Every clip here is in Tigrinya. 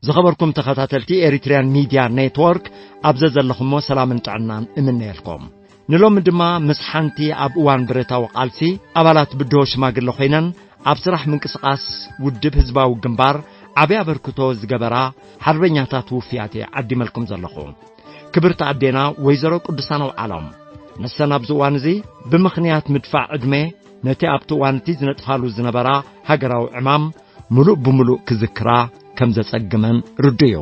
ዝኸበርኩም ተኸታተልቲ ኤሪትሪያን ሚድያ ኔትወርክ፣ ኣብ ዘዘለኹሞ ሰላምን ጥዕናን እምነየልኩም። ንሎሚ ድማ ምስ ሓንቲ ኣብ እዋን ብረታዊ ቃልሲ ኣባላት ብድሆ ሽማግለ ኮይነን ኣብ ስራሕ ምንቅስቓስ ውድብ ህዝባዊ ግንባር ዓቢ ኣበርክቶ ዝገበራ ሓርበኛታት ውፍያት እየ ዓዲመልኩም ዘለኹ። ክብርቲ ኣዴና ወይዘሮ ቅዱሳን ኣውዓሎም፣ ንሰን ኣብዚ እዋን እዚ ብምኽንያት ምድፋእ ዕድመ ነቲ ኣብቲ እዋን እቲ ዝነጥፋሉ ዝነበራ ሃገራዊ ዕማም ምሉእ ብምሉእ ክዝክራ ከም ዘጸግመን ርዱእ እዩ።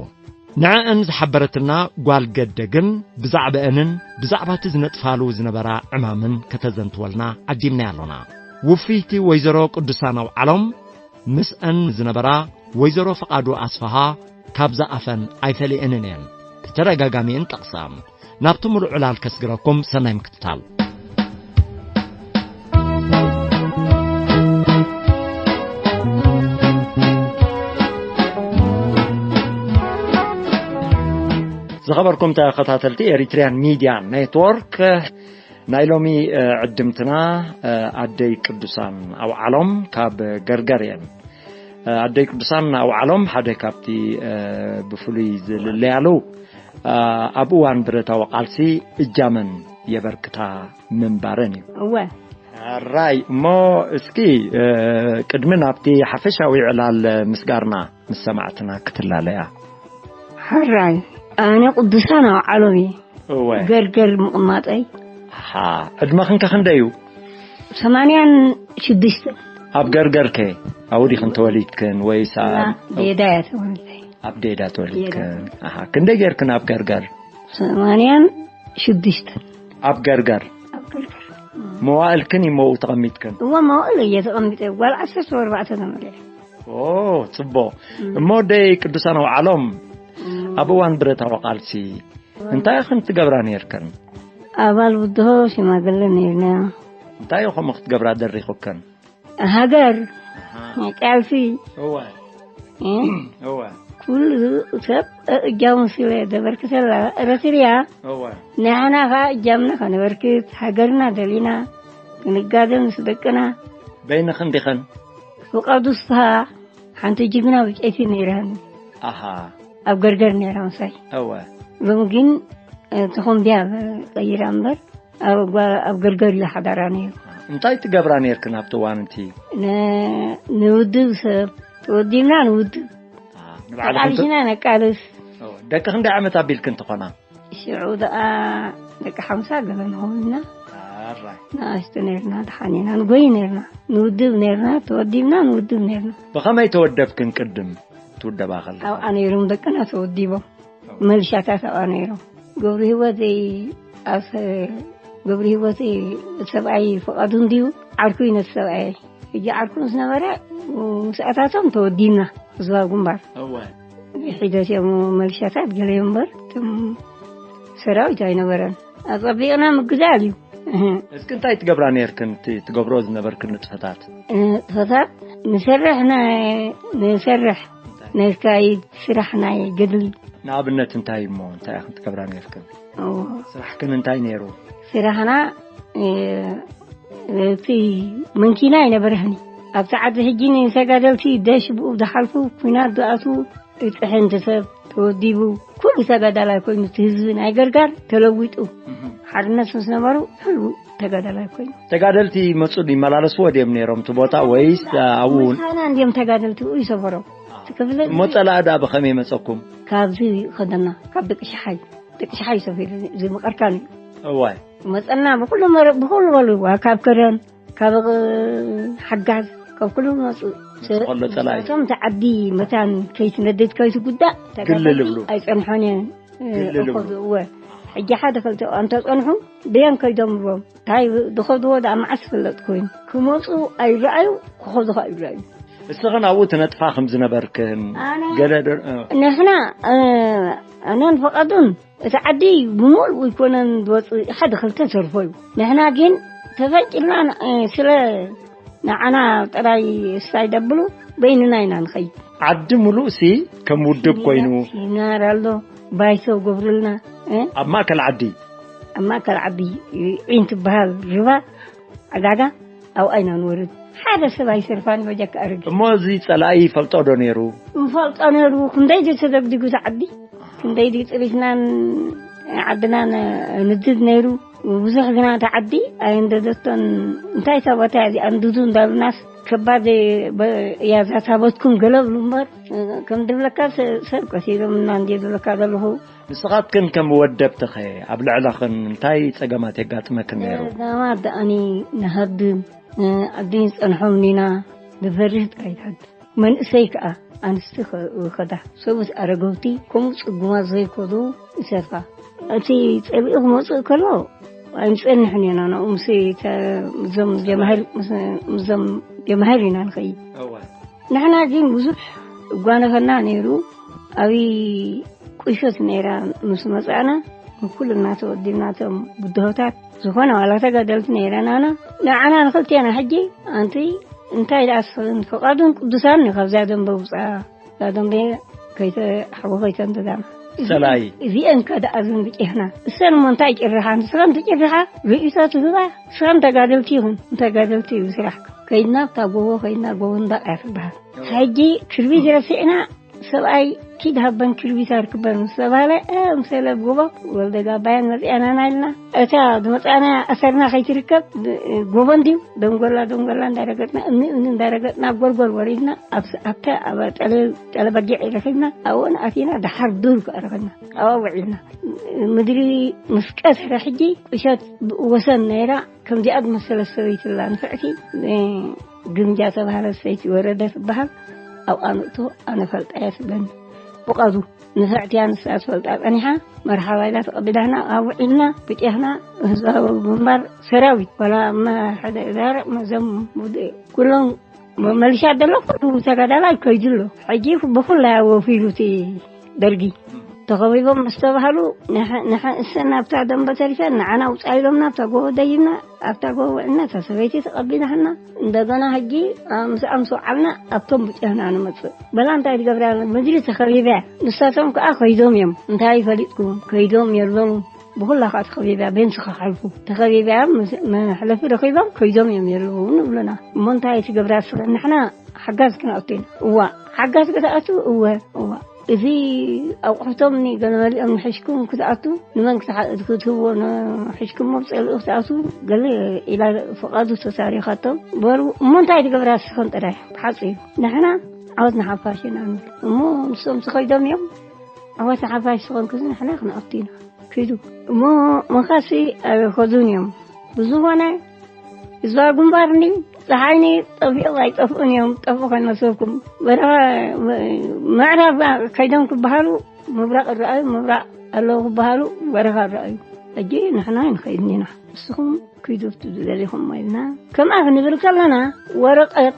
ንዕአን ዝሓበረትና ጓል ገደ ግን ብዛዕባአንን ብዛዕባ እቲ ዝነጥፋሉ ዝነበራ ዕማምን ከተዘንትወልና ዓዲምናያ ኣሎና። ውፍይቲ ወይዘሮ ቅዱሳን ኣውዓሎም ምስአን ዝነበራ ወይዘሮ ፍቓዱ ኣስፍሃ ካብዛ ኣፈን ኣይፈለየንን እየን። ብተደጋጋሚ እየን ጠቕሳ። ናብቲ ምሉእ ዕላል ከስግረኩም፣ ሰናይ ምክትታል። ዝኸበርኩም ተኸታተልቲ ኤሪትሪያን ሚድያ ኔትወርክ፣ ናይ ሎሚ፣ እ፣ ዕድምትና፣ እ፣ ኣደይ ቅዱሳን ኣውዓሎም ካብ ገርገር እየን። እ፣ ኣደይ ቅዱሳን ኣውዓሎም ሓደ ካብቲ፣ እ፣ ብፍሉይ ዝልለያሉ፣ እ፣ ኣብ እዋን ብረታዊ ቃልሲ እጃመን የበርክታ ምንባረን እዩ። እወ። ሕራይ እሞ፣ እስኪ፣ እ፣ ቅድሚ ናብቲ ሓፈሻዊ ዕላል ምስጋርና ምስ ሰማዕትና ክትላለያ። ሕራይ፣ ኣነ ቅዱሳን ኣውዓሎም እየ። እወ። ገርገር ምቕማጠይ። ኣሃ፣ ዕድመኽን ከ ክንደይ እዩ? ሰማንያን ሽዱሽተን። ኣብ ገርገር ከ ኣብኡ ዲኽን ተወሊድክን ወይስ ኣብ ላ፣ ዴዳ እያ ተወሊደ። ኣብ ዴዳ ተወሊድክን? ዴዳ። ኣሃ፣ ክንደይ ጌርክን ኣብ ገርገር? ሰማንያን ሽዱሽተን። ኣብ ገርገር? ኣብ ገርገር። መዋእልክን እዩ መኡ ተቐሚጥክን? እወ፣ መዋእል እየ ተቐሚጠ። ጓል ዓሰርተ ኣርባዕተ ተመሪዐ። ኦ፣ ጽቡቕ። እም። እሞ ደይ ቅዱሳን ኣውዓሎም፣ እም። ኣብ እዋን ብረታዊ ቃልሲ እንታይ ኢኽን ትገብራ ነይርክን? ኣባል ብድሆ ሽማግለ ነይርና። እንታይ ኢኹም ክትገብራ ደሪኹክን? ሃገር፣ ኣሃ። ናይ ቃልሲ። እወ። እ? እወ። ኩሉ ሰብ እጃሙ ስለ ዘበርክተላ ኤረትርያ፣ እወ። ንሕና ኸኣ እጃምና ከነበርክት፣ ሃገርና ደሊና ክንጋደል ምስ ደቅና። በይንኽን ዲኽን? ፍቓዱ ስፍሃ፣ ሓንቲ ጅግና ብጨይቲ ነይራኒ። ኣሃ። ኣብ ገርገር ነይራ ምሳይ። እወ። ሎሚ ግን፣ እ፣ ተኾምቢያ ቀይራ እምበር፣ ኣብ ጓ-፣ ኣብ ገርገር እዩ ሓዳራ ነይሩ። እንታይ ትገብራ ነይርክን ኣብቲ እዋን እቲ? ን-፣ ንውድብ ሰብ፣ ተወዲብና ንውድብ። አ፣ ንባዕልኹም ተ-፣ ተቃሊስና ነቃልስ። ኦ፣ ደቂ ክንደይ ዓመት ኣቢልክን ትኾና? ሽዑ ደኣ ደቂ ሓምሳ ገለ ንኸውን ኢና። ኣራይ። ንኣሽቱ ነይርና፣ ደሓን ኢና፣ ንጎይ ነይርና። ንውድብ ነይርና፣ ተወዲብና ንውድብ ነይርና። ብኸመይ ተወደብክን ቅድም ትውደባ ከለኻ? ኣብኣ ነይሮም ደቅና ተወዲቦም። መሊሻታት ኣብኣ ነይሮም። ገብሩ ህይወት ዘይ-፣ ኣስ-፣ ገብሩ ህይወት ሰብኣይ ፍቓዱ እንድዩ፣ ዓርኩ እዩ ነቲ ሰብኣይ። ሕጂ ዓርኩ ምስ ነበረ፣ ምስኣታቶም ተወዲብና፣ ህዝባዊ ግንባር። እወ። ሒደት እዮም መሊሻታት ገለ እዮም እምበር፣ እቶም ሰራዊት ኣይነበረን። ኣጸቢቕና ምግዳል እዩ። እህ። እስኪ እንታይ ትገብራ ነይርክን፣ እቲ ትገብሮ ዝነበርክን ንጥፈታት? ንጥፈታት ንሰርሕ፣ ና-፣ ንሰርሕ፣ ነካይድ ስራሕ ናይ ገድሊ። ንኣብነት እንታይ እሞ፣ እንታይ ኢኽን ትገብራ ነይርክን? እዎ። ስራሕክን እንታይ ነይሩ? ስራሕና፣ እ፣ እቲ መንኪና ኣይነበረህኒ። ኣብቲ ዓዲ ሕጂ ንተጋደልቲ ደሽ ብኡ ዝሓልፉ፣ ኲናት ዝኣትዉ፣ ይጥሕን እቲ ሰብ ተወዲቡ፣ ኩሉ ተጋዳላይ ኮይኑ፣ እቲ ህዝቢ ናይ ገርጋር ተለዊጡ። እህ። ሓርነት ምስ ነበሩ፣ ኩሉ ተጋዳላይ ኮይኑ። ተጋደልቲ ይመጹ ይመላለስዎ ድዮም ነይሮም እቲ ቦታ ወይስ ኣብኡ? ምሳና እንድዮም ተጋደልቲ ብኡ ይሰፈሮም። እቲ ክፍለ እሞ ጸላኢ ደኣ ብኸመይ መጸኩም? ካብዚ ኸደና፣ ካብ ደቂ ሸሓይ፣ ደቂ ሸሓይ ሰፊሩ ዝመቐርካን እዩ። እዋይ። መጸና ብኹሉ መረ-፣ ብኹሉ በሉ፣ ካብ ከረን፣ ካብ ሓጋዝ፣ ካብ ኩሉ መጹ። ምስ ከሎ ጸላኢ። እቶም ተዓዲ መታን ከይትነድድ ከይትጉዳእ ግልል ተጋደልቲ ይብሉ። ኣይጸንሖን እየ። ግልል ይብሉ። እኸዱ፣ እወ። ሕጂ ሓደ ክልተ እንተጸንሑ፣ ብየን ከይዶም ብዎም። እንታይ ዝኸድዎ ደኣ መዓስ ይፍለጥ ኮይኑ። ክመጹ ኣይረኣዩ፣ ክኸዱ ኸኣ ይረኣዩ። እስኽን ኣብኡ ትነጥፋ ከም ዝነበርክን ኣነ ገለ ዶ-፣ እ። ንሕና፣ እ፣ ኣነን ፍቓዱን እቲ ዓዲ ብምሉኡ ኣይኮነን ዝወጽእ፣ ሓደ ክልተ ተርፎ እዩ። ንሕና ግን ተፈንጭልና፣ እ፣ ስለ ንዓና ጥራይ ስታይ ደብሉ በይንና ኢና ንኸይድ። ዓዲ ምሉእሲ ከም ውድብ ኮይኑ። ሲሚናር ኣሎ፣ ባይቶ ገብሩልና፣ እ? ኣብ ማእከል ዓዲ? ኣብ ማእከል ዓዲ ዒን ትበሃል ርባ ዕዳጋ ኣብኣ ኢና ንወርድ። ሓደ ሰብ ኣይሰርፋን በጃካ ኣረጊ። እሞ እዚ ጸላኢ ይፈልጦ ዶ ነይሩ? ይፈልጦ ነይሩ። ክንደይ ድዩ ተደግዲጉ እቲ ዓዲ? ክንደይ ድዩ ጥሪትናን ዓድናን ንድድ ነይሩ? ብዙሕ ግና እቲ ዓዲ ኣየንደደቶን። እንታይ እታ ቦታ እዚኣ እንድዱ እንዳብልናስ ከባድ በ-፣ እያ እዛ ታቦትኩም ገለ ብሉ እምበር፣ ከም ድብለካ ሰ-፣ ሰብ ቀሲሎም እና እንድየ ዝብለካ ዘለኹ። ንስኻትክን ከም ወደብትኸ ኣብ ልዕለኽን እንታይ ጸገማት የጋጥመክን ነይሩ? ጸገማት ደኣኒ ንሃድም፣ ንዓዲ ንጸንሖም ኒና ንፈርህ ጥራይ ትሃድም። መንእሰይ ከኣ ኣንስቲ ከ-፣ ከዳ ሰቡት ኣረገውቲ ከምኡ ጽጉማት ዘይኮኑ ይሰርፋ። እቲ ጸሊኡ ክመጽእ ከሎ ኣይንጸንሕን ኢና ናብኡ ምስ ተ-፣ ምስዞም ጀማሂር፣ ምስ፣ ምስዞም ጀማሂር ኢና ንኸይድ። እወ። ንሕና ግን ብዙሕ እጓነፈና ነይሩ። ኣብይ ቁሸት ነይራ ምስ መጻእና ንኩልና ተወዲብና እቶም ብድሆታት ዝኾነ ዋላ ተጋደልቲ ነይረናና ንዓና ንኽልቴና ሕጂ ኣንቲ እንታይ ደኣ ስኽን ፍቓዱን ቅዱሳን እዩ ካብዛ ደንበ ውፃ እዛ ደንበ ከይተ ሓቦ ከይተንተዳና ጸላኢ። እዚአን ከደኣ ዝንብጭህና እሰን እሞ እንታይ ጭርሓ ንስኸን ትጭርሓ ርእይቶ ትህባ ስኸን ተጋደልቲ ይኹን ተጋደልቲ እዩ ስራሕ ከይድና ኣብታ ጎቦ ከይድና ጎቦ እንዳቕ እያ ትበሃል ሕጂ ክርቢት ረሲዕና ሰብኣይ ኪድ ሃበን ክርቢት ኣርክበን ምስ ተባህለ እ፣ ምሰለ ጎቦ ወልደ ጋባያን መፅኣናና ኢልና እታ ዝመፅኣና ኣሰርና ከይትርከብ ጎቦ እንድዩ ደንጎላ ደንጎላ እንዳረገጥና እምኒ እምኒ እንዳረገጥና ጎልጎል ወሪድና ኣብ ስ-፣ ኣብታ ኣብ ጠለ-፣ ጠለበጊዕ ረኺብና ኣብኡ ኣቲና ደሓር ዱር ከኣ ረኺብና ኣብኣ ውዒልና ምድሪ ምስ ቀትረ ሕጂ ቁሸት ወሰን ነይራ ከምዚኣ ዝመሰለት ሰበይቲ ኣላ ንፍዕቲ ግምጃ ተባህለት ሰይቲ ወረደ ትበሃል ኣብኣ ንእቶ ኣነ ፈልጣ እያ ትብለኒ ብቐዱ ንፍዕቲ እያ ንሳ ትፈልጣ ጸኒሓ መርሓባ ኢላ ተቐቢላትና ኣብኡ ውዒልና ብጤኽና ህዝባዊ ግንባር ሰራዊት ዋላ መ-፣ ሓደ ዛረቕ መዘም ውድእ ኩሎም መ-፣ መልሻ ደሎ ኩሉ ተጋዳላይ ከይዱ ኣሎ ሕጂ ብኹላይ ኣወፊሉ እቲ ደርጊ ተኸቢቦም ምስ ተባህሉ ንሐ-፣ ንሐ-፣ እሰን ኣብታ ደንበ ተሪፈን ንዓና ውፃእ ኢሎምና ኣብታ ጎቦ ደይብና ኣብታ ጎቦ ውዕልና እታ ሰበይቲ ተቐቢላትና እንደገና ሕጂ ምስኣም ሰውዓልና ኣብቶም ብፅህና ንመፅእ በላ እንታይ ትገብራ ምድሪ ተኸቢበ ንሳቶም ከዓ ከይዶም እዮም እንታይ ፈሊጥኩም ከይዶም የለውን ብኹላ ከዓ ተኸቢብያ ቤንስ ክሓልፉ ተኸቢብያ ምስ-፣ መሕለፊ ረኺቦም ከይዶም እዮም የለውን ይብሉና እሞ እንታይ ትገብራ ስለ ንሕና ሓጋዝ ክንኣቱ ኢና እዋ ሓጋዝ ክትኣቱ እወ እዋ እዚ ኣቑሑቶም ንገለመሊኦም ንሕሽኩም ክትኣቱ ንመን ክትሓ-፣ ክትህዎ ንሕሽኩሞ ብፀልኡ ክትኣቱ ገለ ኢላ ፍቓዱ ተሳሪኻቶም በሩ እሞ እንታይ ትገብራ ስኸን ጥራይ ብሓፂሩ ንሕና ዓወት ንሓፋሽ ኢና ንብል እሞ ንሶም ዝኸይዶም እዮም ዓወት ንሓፋሽ ዝኾንኩ ንሕና ክንኣቱ ኢና ኪዱ እሞ መኻሲ ኣይኸዱን እዮም ብዝኾነ ህዝባዊ ግንባር እንዲ ፀሓይኒ ጠፊኦም ኣይጠፍኡን እዮም ጠፍኡ ከይመስለኩም በረኻ ምዕራብ ከይዶም ክበሃሉ ምብራቕ ይረኣዩ ምብራቕ ኣለዉ ክበሃሉ በረኻ ይረኣዩ ሕጂ ንሕና ኣይንኸይድን ኢና ንስኹም ኪዱ ኣብቲ ዝደሊኹም ኢልና ከምኣ ክንብል ከለና ወረቐት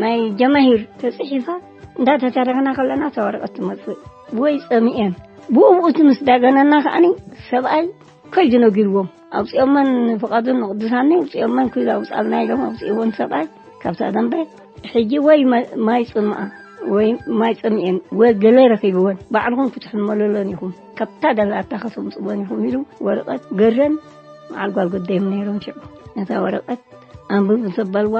ናይ ጀማሂር ተፅሒፋ እንዳተተረኽና ከለና እታ ወረቐት ትመፅእ ወይ ፀሚኤን ብኡ ብኡ እቲ ምስ ዳገነና ከዓኒ ሰብኣይ ከይዱ ነጊርዎም ኣውፅኦመን ፍቓዱን ንቅዱሳኒ ኣውፅኦመን ክይዱ ኣውፃልና ኢሎም ኣውፅእዎን ሰብኣይ ካብታ ደንበ ሕጂ ወይ መ-፣ ማይ ፅምኣ ወይ ማይ ፀሚኤን ወይ ገለ ረኺብወን ባዕልኹም ክትሕመሉለን ኢኹም ካብታ ደላታ ከተምፅወን ኢኹም ኢሉ ወረቐት ገረን መዓል ጓል ጉዳዮም ነይሮም ሽዑ ነታ ወረቐት ኣንብብ እንተበልዋ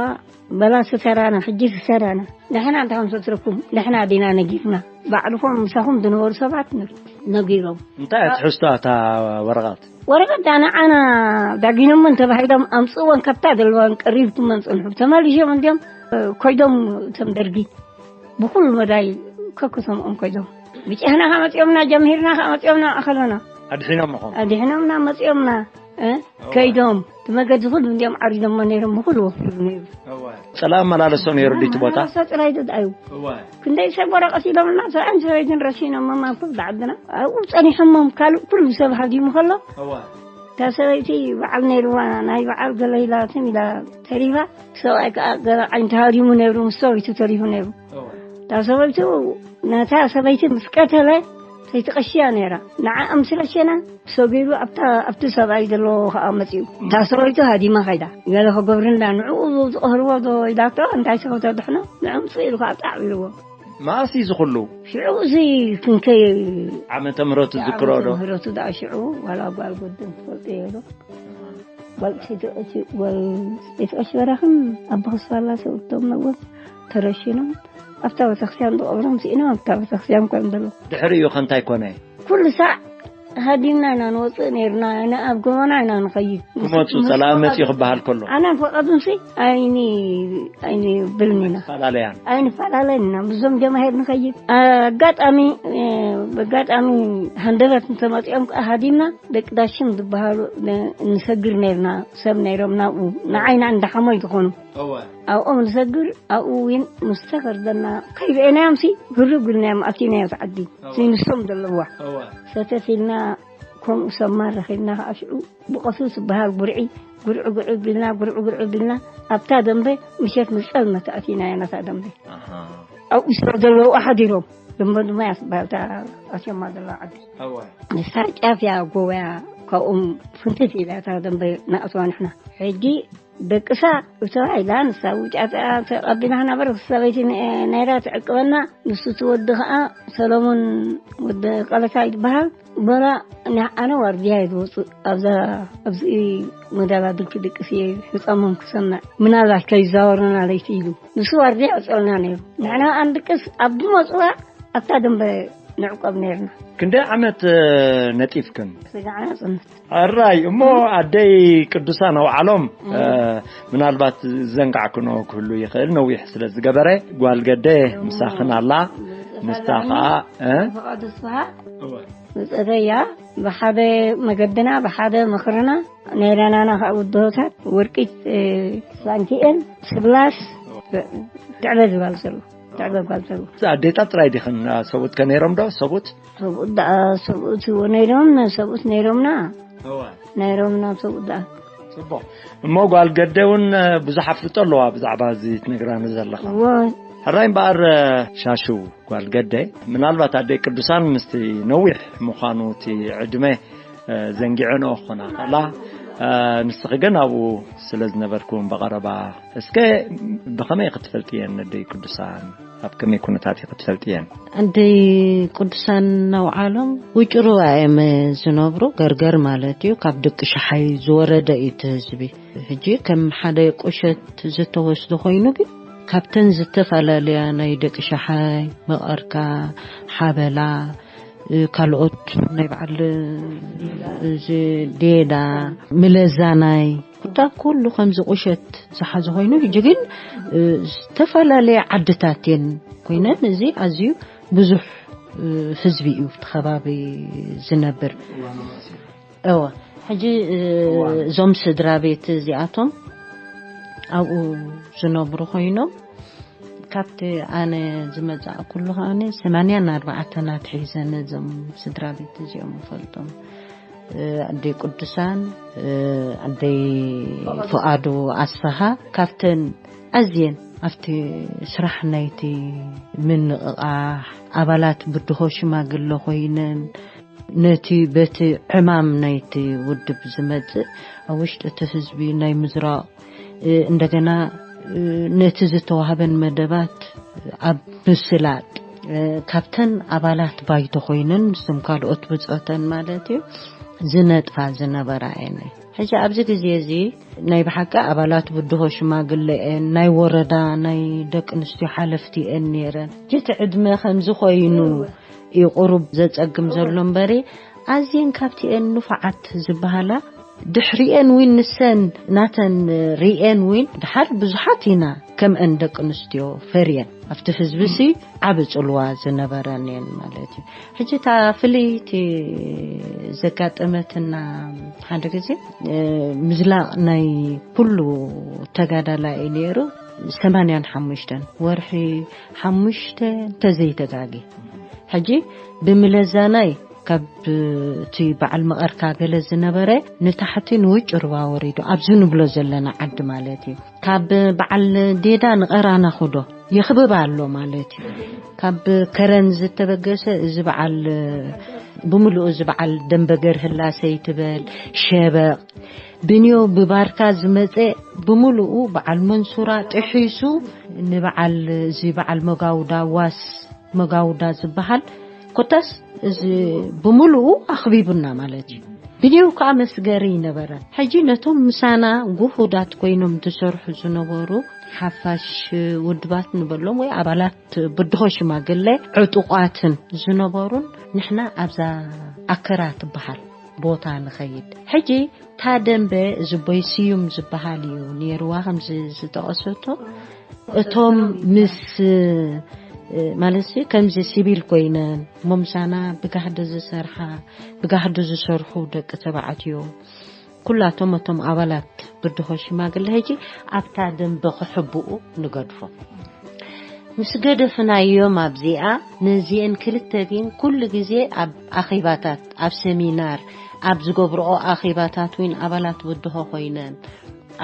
በላ ስተራና ሕጂ ስተራና ንሕና እንታይ ከም ዘትረኩም ንሕና ዲና ነጊርና ባዕልኹም ምሳኹም ዝነበሩ ሰባት ነ-፣ ነጊሮም እንታይ እያ ትሕዝቶ እታ ወረቐት ወረቐት ንዓና ዳጊኖምን ተባሂሎም ኣምፅእወን ካብታ ዘለዋን ቀሪብኩመን ፅንሑ ተመሊሾም እንዲዮም ከይዶም እቶም ደርጊ ብኩሉ መዳይ ከክሰምኦም ከይዶም ብጨህና ከመፅኦምና ጀምሂርና ከመፅኦምና ማእኸሎና ኣድሒኖም ኢኹም ኣድሒኖምና መፅኦምና እ? ከይዶም እቲ መገዲ ኩሉ እንዲኦም ዓሪዶሞ ነይሮም ብኩሉ ወፊሩ ነይሩ ፀላ ኣመላለሶ ነይሩ ድዩ እቲ ቦታ መመላለሶ ጥራይ ደድኣዩ እወ ክንደይ ሰብ ወረቐት ኢሎምና ሰብኣይን ሰበይትን ረሲኖሞም ኣብ ክፍሊ ዓድና ኣብኡ ፀኒሖሞም ካልእ ኩሉ ሰብ ሃዲሙ ከሎ እወ እታ ሰበይቲ በዓል ነይርዋ ናይ በዓል ገለ ኢላ ትም ኢላ ተሪፋ ሰብኣይ ከዓ ገለ ዓይንቲ ሃዲሙ ነይሩ ምስ ሰበይቱ ተሪፉ ነይሩ እወ እታ ሰበይቱ ነታ ሰበይቲ ምስ ቀተለ ሰይቲ ቀሺ እያ ነይራ ንዓኣ ምስ ረሸና ሰጊሩ ኣብታ ኣብቲ ሰብኣይ ዘለዎ ከዓ መፂኡ እታ ሰበይቱ ሃዲማ ከይዳ ገለ ክገብርላ ንዕኡ ዝቐህርዎ ዶ ኢላቶ እንታይ ሰው ተድሕኖ ንዕኡ ምፅእ ኢሉ ከዓ ጣዕ ኢልዎ መኣስ እዩ ዝኹሉ ሽዑ እዚ ክንከይ ዓመተ ምህረቱ ዝክሮ ዶ ምህረቱ ደኣ ሽዑ ዋላ ጓል ጎድን ትፈልጦ እየ ዶ ጓል ሰይቲ ቀሺ ጓል ሰይቲ ቀሺ በራኽን ኣቦ ክስፋላ ሰብቶም ነዎም ተረሽኖም ኣብታ ቤተክርስትያን ዝቐብሮም ስኢኖም ኣብታ ቤተክርስትያን ኮን ዘሎ። ድሕሪኡ ከንታይ ኮነ? ኩሉ ሳዕ ሃዲምና ኢና ንወፅእ ነርና። ኣብ ጎቦና ኢና ንኸይድ። ክመፁ ጸላም መፅኡ ክበሃል ከሎ ኣናን ፈቐዱንሲ ኣይኒ ኣይኒ ብልን ኢና። ፈላለያን ኣይንፈላለን ኢና። ብዞም ጀማሄር ንኸይድ ኣጋጣሚ ኣጋጣሚ ሃንደበት እንተመፂኦም ከዓ ሃዲምና ደቂ ዳሽም ዝበሃሉ ንሰግር ነርና። ሰብ ነይሮም ናብኡ ንዓይና እንዳሓሞይ ዝኾኑ ኣብኦም ንሰግር ኣብኡ እውን ምስ ተፈርደና ከይበኤናዮምሲ ህርብ ግልናዮም ኣቲናዮ ተዓዲ ንሶም ዘለዋ ሰተት ኢልና። ከምኡ ሰማ ረኺብና ከዓ ሽዑ ብቐሱ ዝበሃል ጉርዒ ጉርዒ ጉርዒ ቢልና ጉርዒ ጉርዒ ቢልና ኣብታ ደንበ ምሸት ንፀልመት ኣቲናዮ ናታ ደንበ ኣብኡ ስለ ዘለዉ ሓዲሮም ደንበ ድማ እያ ዝበሃል እታ ኣስዮማ ዘለዋ ዓዲ ንሳ ጫፍ እያ ጎበያ ካብኦም ፍንትት ኢላ እታ ደንበ ንኣትዋ ንሕና ሕጂ ደቅሳ እተባሂላ ንሳ ውጫ ተቐቢላ ክነበረ ሰበይቲ ነይራ ትዕቅበና ንሱ ትወዲ ከዓ ሰሎሞን ወዲ ቀለታ ይበሃል በራ ንዓነ ዋርድያ እዩ ዝወፅእ ኣብዛ ኣብዚ መዳባድልቲ ድቅስ እየ ሕፃሞም ክሰምዕ ምናልባት ከይዛወርና ለይቲ ኢሉ ንሱ ዋርድያ ዕፀልና ነይሩ ንሕና ኣንድቅስ ኣብ ዝመፅዋ ኣብታ ደንበ ንዕቆብ ነይርና ክንደይ ዓመት ነጢፍክን ስጋዕና ፅንት ሕራይ እሞ ኣደይ ቅዱሳን ኣውዓሎም ምናልባት ዘንጋዕክኖ ክህሉ ይኽእል ነዊሕ ስለ ዝገበረ ጓል ገደ ምሳኽን ኣላ ንስታ ኸዓ ዝፀበያ ብሓደ መገድና ብሓደ ምኽርና ናይ ዳናና ከዓ ውድሆታት ወርቂት ሳንቲኤል ስብላስ ትዕበ ዝባል ዘሎ ትዕበ ጓል ዘሎ ኣዴታት ጥራይ ዲኽን ሰብኡት ከነይሮም ዶ ሰብኡት ሰብኡት ደኣ ሰብኡት ነይሮም ሰብኡት ነይሮምና ነይሮምና ሰብኡት ደኣ ጽቡቕ እሞ ጓል ገደ እውን ብዙሕ ኣፍልጦ ኣለዋ ብዛዕባ እዚ ትነግራኒ ዘለኻ ሕራይ እምበኣር ሻሽው ጓል ገደ ምናልባት ኣደይ ቅዱሳን ምስቲ ነዊሕ ምዃኑ እቲ ዕድመ ዘንጊዐንኦ ክኾና ከላ ንስኺ ግን ኣብኡ ስለ ዝነበርክውን ብቐረባ እስከ ብኸመይ ክትፈልጥየን ኣደይ ቅዱሳን ኣብ ከመይ ኩነታት ኢኺ ትፈልጥየን? ኣደይ ቅዱሳን ናውዓሎም ውጭሩባ እዮም ዝነብሩ ገርገር ማለት እዩ ካብ ደቂ ሸሓይ ዝወረደ እዩ እቲ ህዝቢ ሕጂ ከም ሓደ ቁሸት ዝተወስዶ ኮይኑ ግን ካብተን ዝተፈላለያ ናይ ደቂ ሸሓይ መቐርካ ሓበላ ካልኦት ናይ በዓል እዚ ዴዳ ምለዛናይ ኩታ ኩሉ ከምዚ ቁሸት ዝሓዘ ኮይኑ ሕጂ ግን ዝተፈላለየ ዓድታት እየን ኮይነን እዚ ኣዝዩ ብዙሕ ህዝቢ እዩ እቲ ከባቢ ዝነብር እወ ሕጂ እዞም ስድራ ቤት እዚኣቶም ኣብኡ ዝነብሩ ኮይኖም ካብቲ ኣነ ዝመፃእኩሉ ከዓኒ ሰማንያን ኣርባዕተን ኣትሒዘ ነዞም ስድራ ቤት እዚኦም እፈልጦም ኣደይ ቅዱሳን ኣደይ ፍቓዱ ኣስፍሃ ካብተን ኣዝየን ኣብቲ ስራሕ ናይቲ ምንቕቓሕ ኣባላት ብድሆ ሽማግለ ኮይነን ነቲ በቲ ዕማም ናይቲ ውድብ ዝመጽእ ኣብ ውሽጢ እቲ ህዝቢ ናይ ምዝራቕ እንደገና ነቲ ዝተዋህበን መደባት ኣብ ምስላጥ ካብተን ኣባላት ባይቶ ኮይነን ንስም ካልኦት ብፆተን ማለት እዩ ዝነጥፋ ዝነበራ እየን ሕጂ ኣብዚ ግዜ እዚ ናይ ብሓቂ ኣባላት ብድሆ ሽማግለ እየን ናይ ወረዳ ናይ ደቂ ኣንስትዮ ሓለፍቲ እየን ነይረን እቲ ዕድመ ከምዚ ኮይኑ እዩ ቁሩብ ዘጸግም ዘሎ እምበሪ ኣዝየን ካብቲኤን ንፉዓት ዝበሃላ ድሕሪኤን ዊን ንሰን ናተን ሪኤን ዊን ድሓር ብዙሓት ኢና ከምአን ደቂ ኣንስትዮ ፈርየን ኣብቲ ህዝቢ ሲ ዓቢ ጽልዋ ዝነበረን እየን ማለት እዩ ሕጂ እታ ፍልይቲ ዘጋጠመትና ሓደ ግዜ ምዝላቕ ናይ ኩሉ ተጋዳላይ እዩ ነይሩ ሰማንያን ሓሙሽተን ወርሒ ሓሙሽተ እንተዘይተጋጊ ሕጂ ብምለዛናይ ካብ እቲ በዓል መቐርካ ገለ ዝነበረ ንታሕቲ ንውጭ ርባ ወሪዱ ኣብዚ ንብሎ ዘለና ዓዲ ማለት እዩ ካብ በዓል ዴዳ ንቐራና ኹዶ ይኽብብ ኣሎ ማለት እዩ ካብ ከረን ዝተበገሰ እዚ በዓል ብምሉኡ እዚ በዓል ደንበገር ህላሰ ይትበል ሸበቕ ብንዮ ብባርካ ዝመፀ ብምሉኡ በዓል መንሱራ ጥሒሱ ንበዓል እዚ በዓል መጋውዳ ዋስ መጋውዳ ዝበሃል ኮታስ እዚ ብምሉኡ ኣኽቢቡና ማለት እዩ ብኔው ከዓ መስገሪ ይነበረ። ሕጂ ነቶም ምሳና ጉሁዳት ኮይኖም ዝሰርሑ ዝነበሩ ሓፋሽ ውድባት ንበሎም ወይ ኣባላት ብድሆ ሽማግለ ዕጡቋትን ዝነበሩን ንሕና ኣብዛ ኣከራ ትበሃል ቦታ ንኸይድ። ሕጂ እታ ደንበ እዚ ቦይ ስዩም ዝበሃል እዩ ነይርዋ፣ ከምዚ ዝጠቐሰቶ። እቶም ምስ ማለት ከምዚ ሲቪል ኮይነን እሞ ምሳና ብጋህዲ ዝሰርሓ፣ ብጋህዲ ዝሰርሑ ደቂ ተባዕትዮ፣ ኩላቶም እቶም ኣባላት ብድሆ ሽማግለ ሕጂ ኣብታ ደንበ ክሕብኡ ንገድፎ። ምስ ገደፍናዮም ኣብዚኣ፣ ነዚአን ክልተ ግን ኩሉ ግዜ ኣብ ኣኼባታት፣ ኣብ ሰሚናር፣ ኣብ ዝገብርኦ ኣኼባታት እውን ኣባላት ብድሆ ኮይነን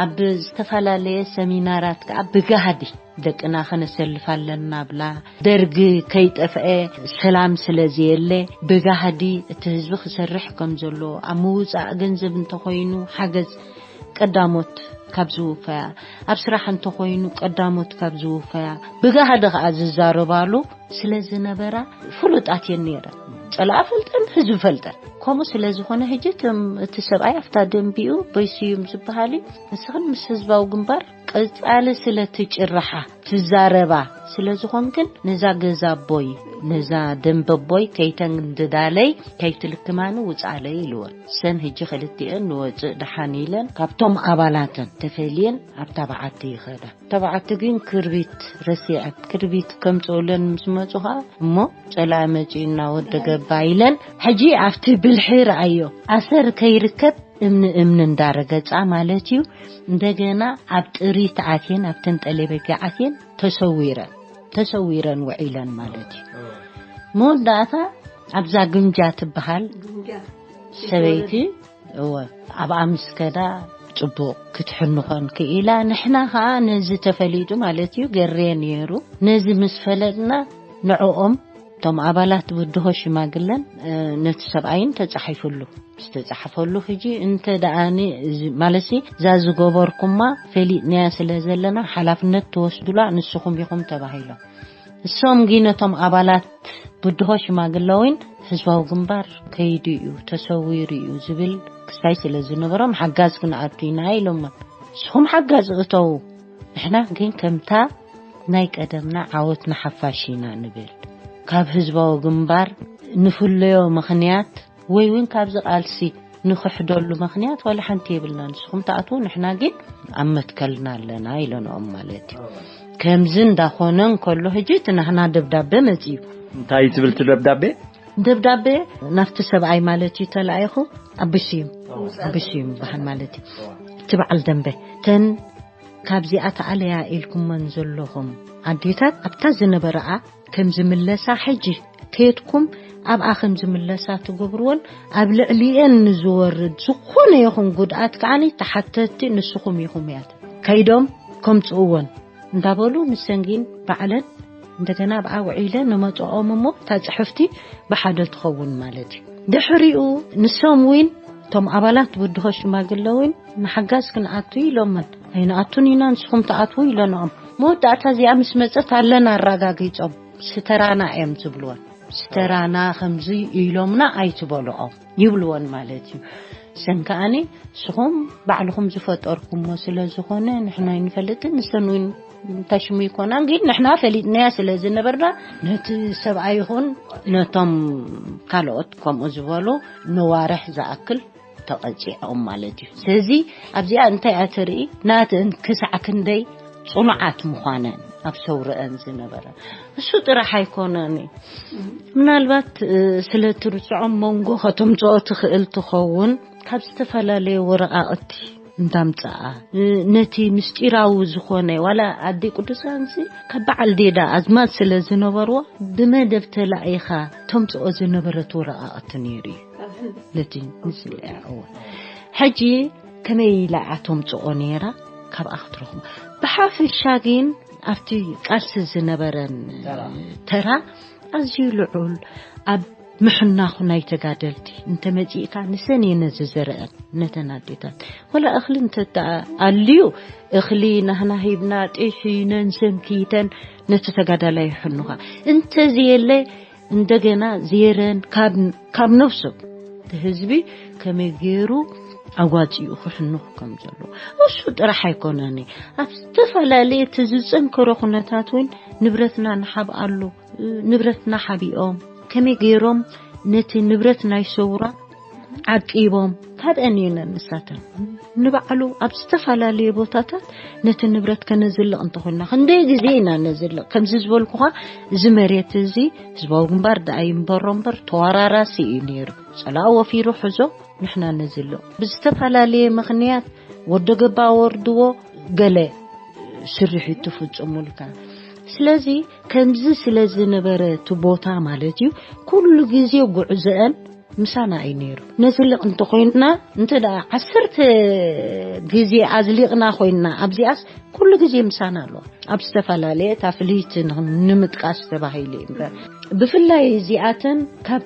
ኣብ ዝተፈላለየ ሰሚናራት ከዓ ብጋህዲ ደቅና ከነሰልፍ ኣለና ብላ። ደርጊ ከይጠፍአ ሰላም ስለ ዘየለ ብጋህዲ እቲ ህዝቢ ክሰርሕ ከም ዘሎ፣ ኣብ ምውፃእ ገንዘብ እንተኮይኑ ሓገዝ ቀዳሞት ካብ ዝውፈያ፣ ኣብ ስራሕ እንተኮይኑ ቀዳሞት ካብ ዝውፈያ፣ ብጋህዲ ከዓ ዝዛረባሉ ስለ ዝነበራ ፍሉጣት እየን ነይረን። ጸላኣ ፈልጠን ህዝቢ ፈልጠን። ከምኡ ስለ ዝኾነ ሕጂ እቶም እቲ ሰብኣይ ኣብታ ደንቢኡ በይስዩም ዝበሃል እዩ። ንስኽን ምስ ህዝባዊ ግንባር ቀጻሊ ስለ ትጭርሓ ትዛረባ ስለ ዝኾንክን ነዛ ገዛ ኣቦይ ነዛ ደንበ ኣቦይ ከይተንድዳለይ ከይትልክማኒ ውጻለይ ኢልወን። ሰን ሕጂ ክልቲኤን ንወጽእ ደሓን ኢለን ካብቶም ኣባላተን ተፈልየን ኣብታ በዓቲ ይኸዳ። ተባዕቲ ግን ክርቢት ረሲዐን ክርቢት ከምጽኡለን ምስ መጹ ኸኣ እሞ ጸላኢ መጺኡና ወደ ገባ ኢለን ሕጂ ኣብቲ ብልሒ ረኣዮ ኣሰር ከይርከብ እምኒ እምኒ እንዳረገጻ ማለት እዩ። እንደገና ኣብ ጥሪት ኣትየን ኣብ ተንጠሌ በጊዕ ኣትየን ተሰዊረን ተሰዊረን ውዒለን ማለት እዩ። መወዳእታ ኣብዛ ግምጃ ትበሃል ሰበይቲ እወ ኣብኣ ምስ ከዳ ጽቡቕ ክትሕንኾን ክኢላ። ንሕና ኸኣ ነዚ ተፈሊጡ ማለት እዩ ገሬ ነይሩ። ነዚ ምስ ፈለጥና ንዕኦም እቶም ኣባላት ብድሆ ሽማግለን ነቲ ሰብኣይን ተጻሒፍሉ ዝተጻሕፈሉ ሕጂ እንተ ደኣኒ ማለትሲ እዛ ዝገበርኩማ ፈሊጥናያ ስለ ዘለና ሓላፍነት ትወስዱላ ንስኹም ኢኹም ተባሂሎም። እሶም ግን ነቶም ኣባላት ብድሆ ሽማግለዊን ህዝባዊ ግንባር ከይዱ እዩ ተሰዊሩ እዩ ዝብል ክሳይ ስለ ዝነበሮም ሓጋዝ ክንኣቱ ኢና ኢሎሞም። ንስኹም ሓጋዝ እተዉ፣ ንሕና ግን ከምታ ናይ ቀደምና ዓወት ንሓፋሽ ኢና ንብል። ካብ ህዝባዊ ግንባር ንፍለዮ ምኽንያት ወይ እውን ካብዚ ቃልሲ ንኽሕደሉ ምኽንያት ዋላ ሓንቲ የብልና። ንስኹም ትኣትዉ ንሕና ግን ኣብ መትከልና ኣለና ኢለንኦም ማለት እዩ። ከምዚ እንዳኾነ እንከሎ ሕጂ እቲ ናህና ደብዳቤ መጺኡ። እንታይ ትብል እቲ ደብዳቤ? ደብዳቤ ናብቲ ሰብኣይ ማለት እዩ ተላኢኹ። ኣቢስዩም ኣቢስዩም በሃል ማለት እዩ። እቲ በዓል ደንበ ተን ካብዚኣ ተኣለያ ኢልኩመን ዘለኹም ኣዴታት ኣብታ ዝነበረኣ ከም ዝምለሳ ሕጂ ከየድኩም ኣብኣ ከም ዝምለሳ ትገብርወን ኣብ ልዕሊኤን ንዝወርድ ዝኾነ ይኹን ጉድኣት ከዓኒ ተሓተቲ ንስኹም ኢኹም እያት። ከይዶም ከምፅእወን እንዳበሉ ንሰንጊን ባዕለን እንደገና ኣብኣ ውዒለ ንመፅኦም እሞ እታ ፅሕፍቲ ብሓደ ትኸውን ማለት እዩ። ድሕሪኡ ንሶም እውን እቶም ኣባላት ብድሆ ሽማግለ እውን ንሓጋዝ ክንኣቱ ኢሎምን ኣይንኣቱን ኢና ንስኹም ትኣትዉ ኢለንኦም። መወዳእታ እዚኣ ምስ መፀት ኣለና ኣረጋጊፆም ስተራና እዮም ዝብልወን። ስተራና ከምዚ ኢሎምና ኣይትበልኦም ይብልወን ማለት እዩ። ሰን ከኣኒ ንስኹም ባዕልኹም ዝፈጠርኩሞ ስለ ዝኾነ ንሕና ኣይንፈልጥን ንሰን እውን እንታይ ሽሙ ይኮና ግን ንሕና ፈሊጥናያ ስለ ዝነበርና ነቲ ሰብኣይ ይኹን ነቶም ካልኦት ከምኡ ዝበሉ ነዋርሕ ዝኣክል ተቐፂዖም ማለት እዩ። ስለዚ ኣብዚኣ እንታይ እያ ተርኢ ናተን ክሳዕ ክንደይ ፅኑዓት ምዃነን ኣብ ሰውረአን ዝነበረ እሱ ጥራሕ ኣይኮነን እዩ። ምናልባት ስለ ትርፅዖም መንጎ ከተምፅኦ ትኽእል ትኸውን ካብ ዝተፈላለየ ወረቓቕቲ እንዳምፀኣ ነቲ ምስጢራዊ ዝኾነ ዋላ ኣዲ ቅዱሳንሲ ካብ በዓል ዴዳ ኣዝማድ ስለ ዝነበርዎ ብመደብ ተላኢኻ ተምፅኦ ዝነበረት ወረቓቕቲ ነይሩ እዩ። ነቲ ምስልያ እወ ሕጂ ከመይ ኢላ እያ ተምፅኦ ነይራ ካብኣ ክትረኽቦ። ብሓፈሻ ግን ኣብቲ ቃልሲ ዝነበረን ተራ ኣዝዩ ልዑል ኣብ ምሕናኹ ናይ ተጋደልቲ እንተመፂእካ ንሰን እየ ነዚ ዘርአን ነተን ኣዴታት ወላ እኽሊ እንተተኣልዩ እኽሊ ናህና ሂብና ጢሒነን ሰንኪተን ነቲ ተጋዳላይ ይሕኑኻ እንተዝየለ እንደገና ዜረን ካብ ነብሶም ህዝቢ ከመይ ገይሩ ኣዋፂኡ ክሕንኹ ከም ዘለዎ። እሱ ጥራሕ ኣይኮነን፣ ኣብ ዝተፈላለየ እቲ ዝፀንከሮ ኩነታት እውን ንብረትና ንሓብኣሉ፣ ንብረትና ሓቢኦም ከመይ ገይሮም ነቲ ንብረት ናይ ሰውራ ዓቂቦም። ካብአን እየን ንሳተን ንባዕሉ ኣብ ዝተፈላለየ ቦታታት ነቲ ንብረት ከነዝልቕ እንተኾይና፣ ክንደይ ግዜ ኢና ነዝልቕ? ከምዚ ዝበልኩኻ፣ እዚ መሬት እዚ ህዝባዊ ግንባር ደኣ ይንበሮ እምበር ተወራራሲ እዩ ነይሩ። ጸላኢ ወፊሩ ሕዞ፣ ንሕና ነዝልቕ። ብዝተፈላለየ ምኽንያት ወዶ ገባ ወርድዎ፣ ገለ ስርሒት ትፍጽሙልካ። ስለዚ ከምዚ ስለ ዝነበረ እቲ ቦታ ማለት እዩ፣ ኩሉ ግዜ ጉዕዞአን ምሳና እዩ ነይሩ። ነዝልቕ እንተኾይንና፣ እንተ ደኣ ዓሰርተ ግዜ ኣዝሊቕና ኮይንና፣ ኣብዚኣስ ኩሉ ግዜ ምሳና ኣለዋ። ኣብ ዝተፈላለየ፣ እታ ፍልይቲ ን-፣ ንምጥቃስ ተባሂሉ እዩ እምበር፣ ብፍላይ እዚኣተን ካብ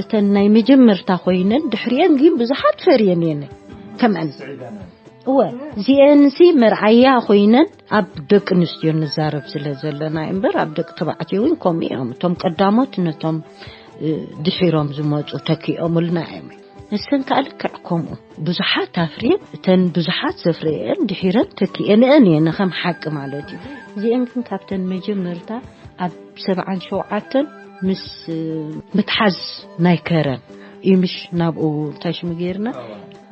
እተን ናይ መጀመርታ ኮይነን፣ ድሕሪአን ግን ብዙሓት ፈርየን እየን። ከምአን እወ፣ እዚአንሲ መርዓያ ኮይነን ኣብ ደቂ ኣንስትዮ ንዛረብ ስለ ዘለና እምበር፣ ኣብ ደቂ ተባዕትዮ እውን ከምኡ እዮም። እቶም ቀዳሞት ነቶም፣ እ፣ ድሒሮም ዝመፁ ተኪኦምልና እዮም። ንሰን ከዓ ልክዕ ከምኡ ብዙሓት ኣፍርየን፣ እተን ብዙሓት ዘፍረየን ድሒረን ተኪኤንአን እየን፣ ከም ሓቂ ማለት እዩ። እዚአን ግን ካብተን መጀመርታ ኣብ ሰብዓን ሸውዓተን ምስ፣ እ፣ ምትሓዝ ናይ ከረን እዩ፣ ምሽ ናብኡ እንታይ ሽሙ ገይርና።